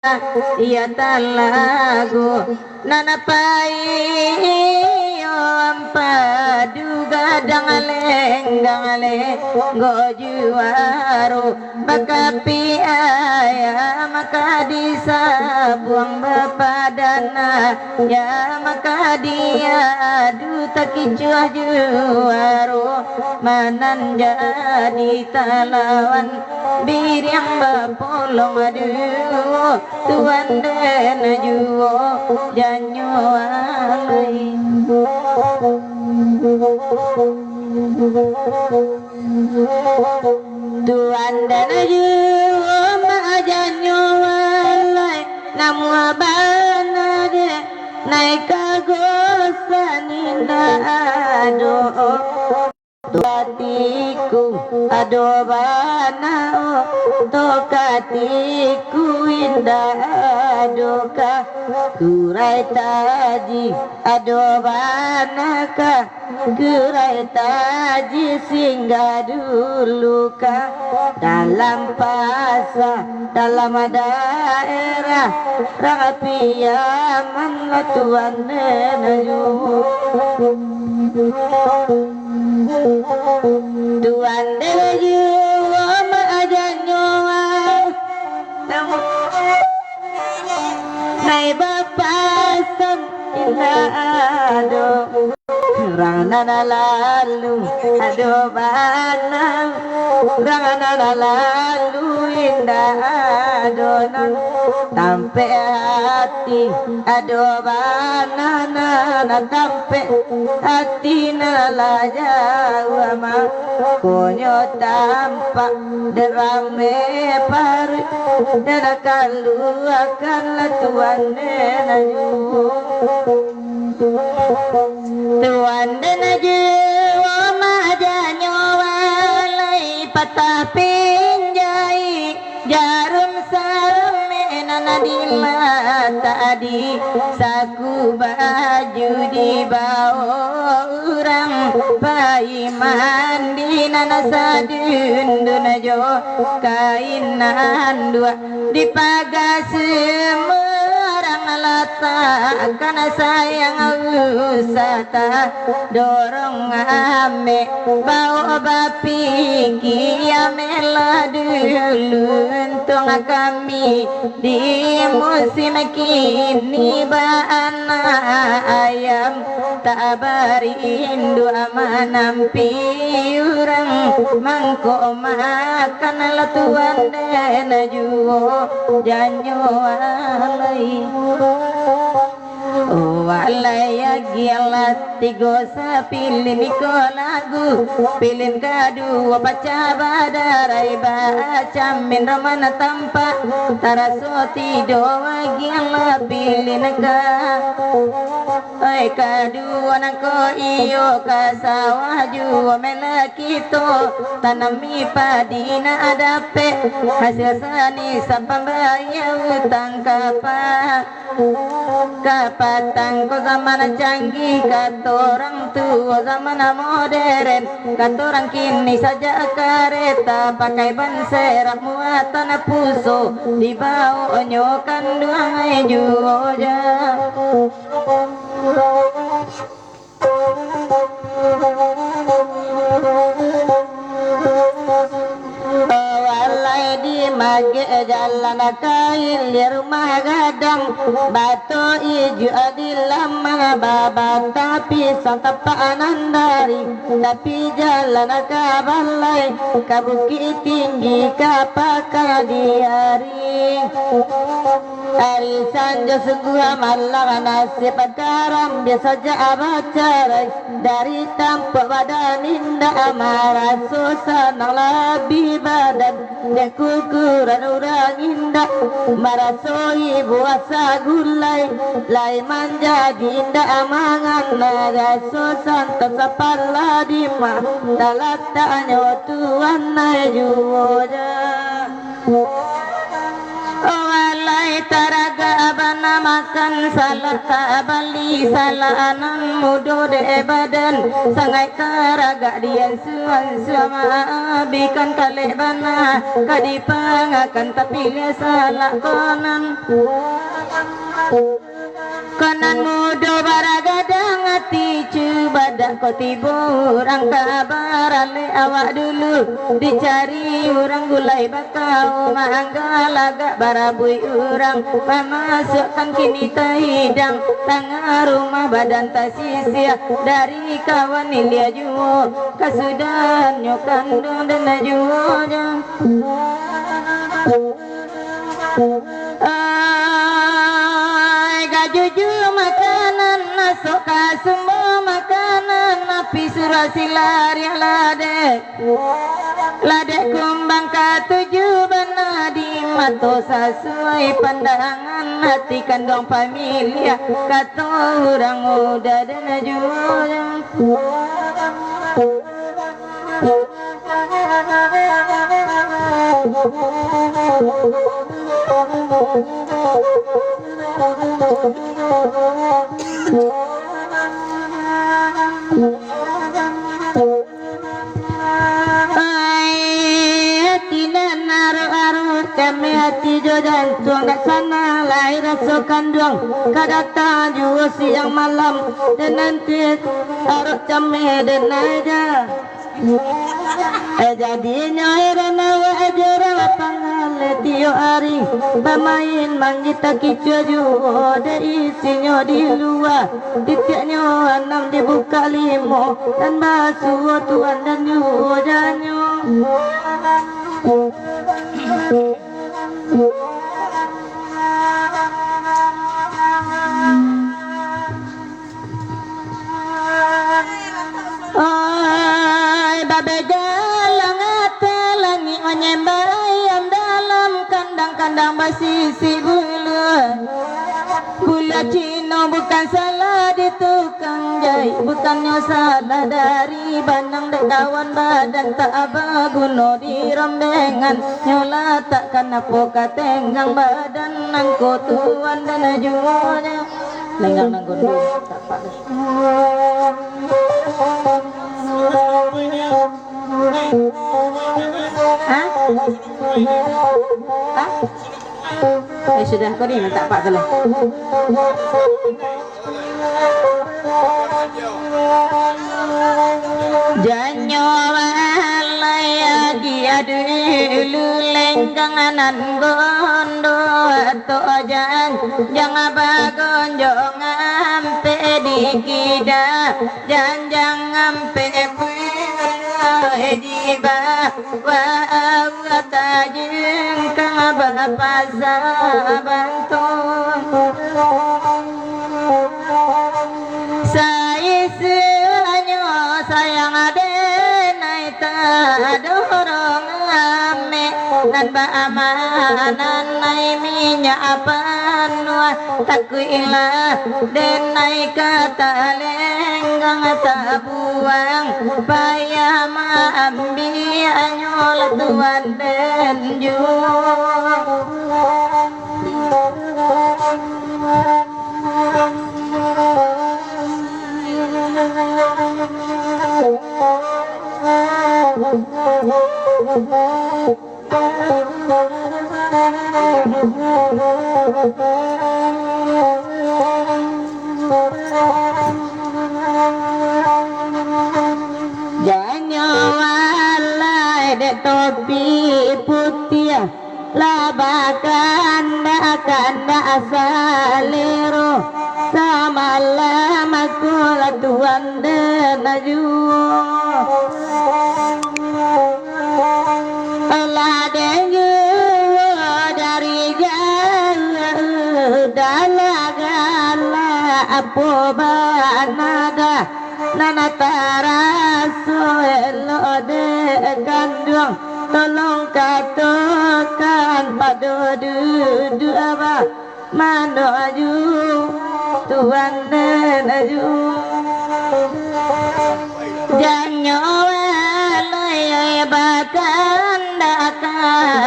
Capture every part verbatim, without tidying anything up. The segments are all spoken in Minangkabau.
Iyo talago nan paiyo ampadu, gadang lenggang lenggo juaro, bakapiah ayam ka disabuang, bapadan ayam ka diadu, takicuah juaro mananjak di talawan, biriang bapolong duo, tuan den juo janyo alai. Tuan den juo mak janyo alai, namuah bana dek nai kagosan indak ado. Tokatiku ado bana, tokatiku indak ado ka, kurai taji ado bana ka, kurai taji singgah dulu ka, dalam pasa, dalam daerah, rang Piaman lah tuan den juo. Tuan den juo mak janyo, nai bapasan indak ado. Urang nan lalu ado bana, urang nan lalu indak ado nan tampek ati, ado bana nan tampek ati nan lah jauah, makonyo tampak den rame paruik, den kaluakan lah tuan den juo. Tuan den juo mak janyo alai, patah pinjai jarum samek nan dilatak di saku baju, dibao urang pai mandi, nan sadundun jo kain anduak, di paga sumarang latakkan sayang usah tadorong amek, bao bapikia amek lah dulu untuang kami di musim kini baanak ayam. Tak barindu manampi urang, mangko makan lah tuan den juo janyo alai. Oh alai agiah lah tigo sapilin iko lagu, pilin kaduo pacah badarai, bacamin roman tampak taraso tido, agiah lah pilin ka Oi, kaduo nangko iyo ka sawah juo mele kito, tanami padi nak dapek hasil sani sapambayia utang kapa. Kapatang ko zaman canggih, kato urang tuo zaman moderen, kato urang kini sajak kareta pakai ban serak muatan puso, dibaonyo kanduang juo ja. Walai di magek jalan ka ilia rumah gadang, bato ijuak di lamah babata pisang tapak nan dari, tapi jalan ka balai, ka bukik tinggi, ka pakan di ari. Ari sanjo sungguah malang nasib, karam biaso ja bacarai. Dari tampak badan indak maraso sanang, labiah badan dek ukuran urang indak, marasoi buah sagulai, lai manjadi indak mangan, raso santan sapala dimah, talataknyo tuan nai juo ja. Oh, alai taragak bana maka Salah tabali, salah nan mudo dek badan, sangaik taragak diansu-ansu, maabikan kalek bana, ka dipangakan tapiliah salah konan. Konan mudo baragadang ati, cubadak ko tibo urang ka baralek awak dulu, dicari urang gulai ba- Kau manggalagak barabuik urang, mamasuakkan kini tahidang, tangah rumah badan tasisiah, dari kawan ilia juo, kasudahannyo kanduang dan juo jan. Ai, gajuju makanan, masuk ka sumbo makanan, api surasi lariah ladek. Ladek kumbang katuju bana di mato, sasuai pandangan ati kanduang pamiliah, kato urang mudo dan juo. Ai, ati nan aruak-aruak, cameh ati jo jantuang, dak sanang lai raso kanduang, ka datang juo siang malam, den nanti aruak cameh den aja. Eh, jadinyo heran awak jo urang lapangan, tiok ari bamain manggita kicua juo, dek isinyo di lua. Titiaknyo anam dibukak limo, nan basuo tuan dan juo janyo. Oi, babegalang ateh langik, manyambayang dalam kandang-kandang basisi bulu. Bulu Cino bukan salah di tukang jahit, bukannyo salah dari banang dek kawan, badan tak baguno di rombengan. Nyo latakkan apo ka tenggang badan, nangko tuan dan juonyo. Lenggang nan gondo, tapak tu. Hah? Hah? Eh, sudah, kau ni minta pak tu lah. Janyo walai agi adu ilu lenggang nan gondo, tok jan, jan bagonjong ampek di kida, jan, jan ampek kuih di bawah. Tajingkang bapasa bantuang. Saisuaknyo sayang denai tadorong amek, nan baamanan nai minyak panuah, takuiklah denai ka talenggang tabuang, payah maambiaknyo lah tuan den juo. Janyo walai dek topi putiah, lah bakandak-kandak salero, samalam aku lah tuan den juo. Lah den juo dari jauah, dalah galak apo bana dah, nan taraso elok dek kanduang, tolong katokan pado duduak ba. Mano aju, tuan den aju. Janyo walai bakandak ka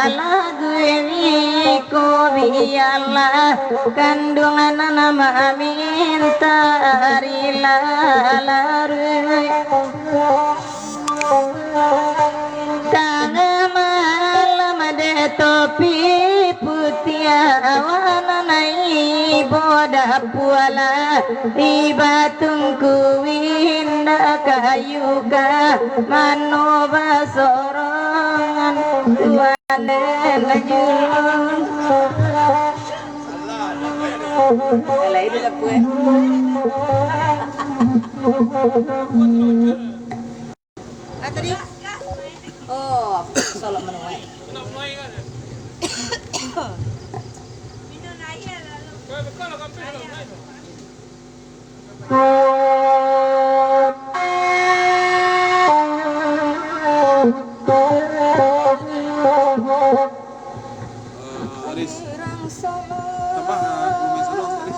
lagu ini ko biya. Alah, kanduang nan maminta rila laruih. Tangah malam dek topi putiah, awan nan ibo dapualah, di batungku indak kayu ka, mano basorongan tuan laju. Lain dah apa, eh? Ah, tadi? Oh, aku salah menuai. Aris, tambah, ah, dua minit salah, Aris.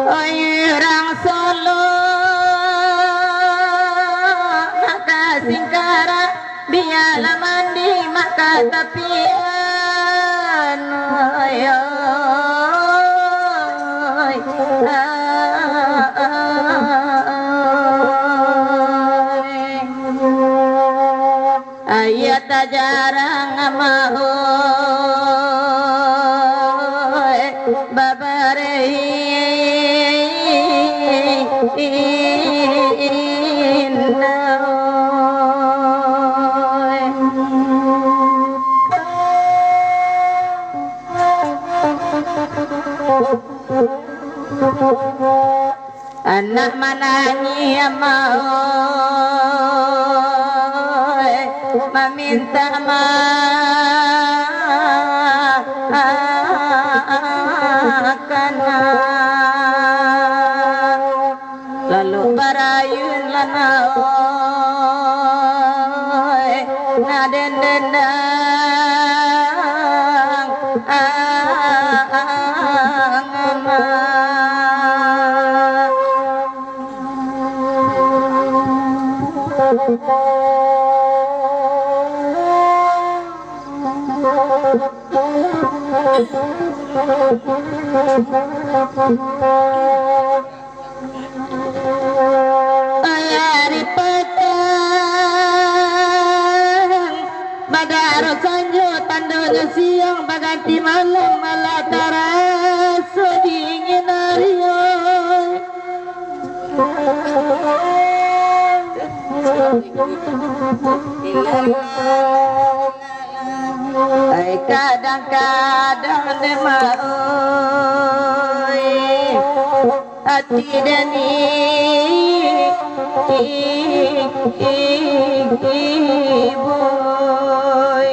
Oi urang Solo, maka singkara, bialah mandi maka tapian. Oi, oi, ah, ah, ah, oi. Ayah tajarang amah oi, babareh indah oi. Anak manangih amah oi, maminta makanan. Lalu barayun lah na oi, na dendendang. Ari patang, badaro sanjo, tandonyo siang baganti malam, alah taraso dingin ari, oi. Ai kadang-kadang dek mak oi, ati den i-, i-, i-, iboi.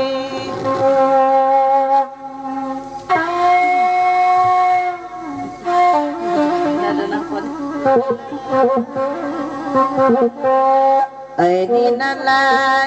Ai di nan lai